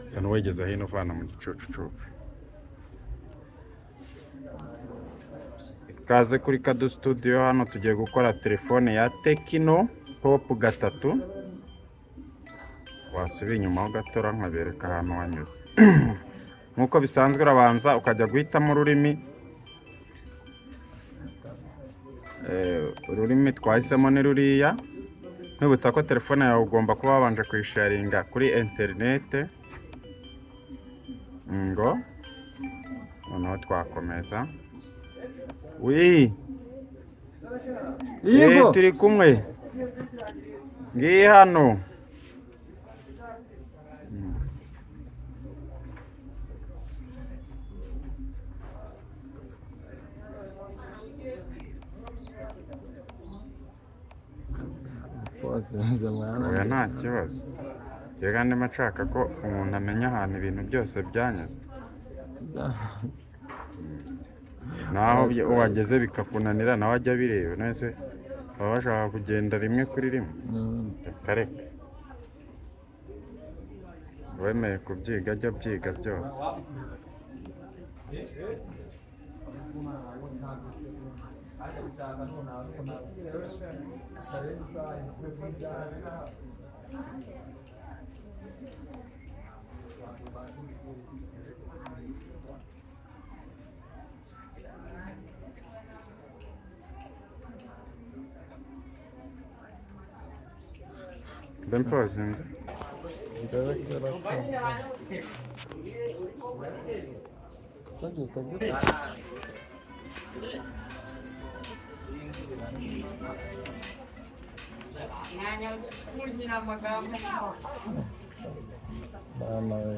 Usa n'uwegeza hino uvana mu gicucucucu. Ikaze kuri Kado Studio, hano tugiye gukora telefone ya Tecno Pop 3. Wasubira inyuma ho gato nkabereka ahantu wanyuze. Nk'uko bisanzwe urabanza ukajya guhitamo ururimi. Ururimi twahisemo ni ruriya. Nkwibutsa ko telefone yawe ugomba kuba wabanje kuyisharinga kuri interinete, ngo noneho twakomeza. Wi. Yego. Turi kumwe, ngiyi hano. Bose mwana. Oya, nta kibazo. Reka ndimo nshaka ko umuntu amenya ahantu ibintu byose byanyuze, naho wageze bikakunanira nawe ajya abireba. None baba bashaka kugenda rimwe kuri rimwe? Reka reka, uwemeye kubyiga ajya abyiga byose. Mbe mpozinze. Mwana we.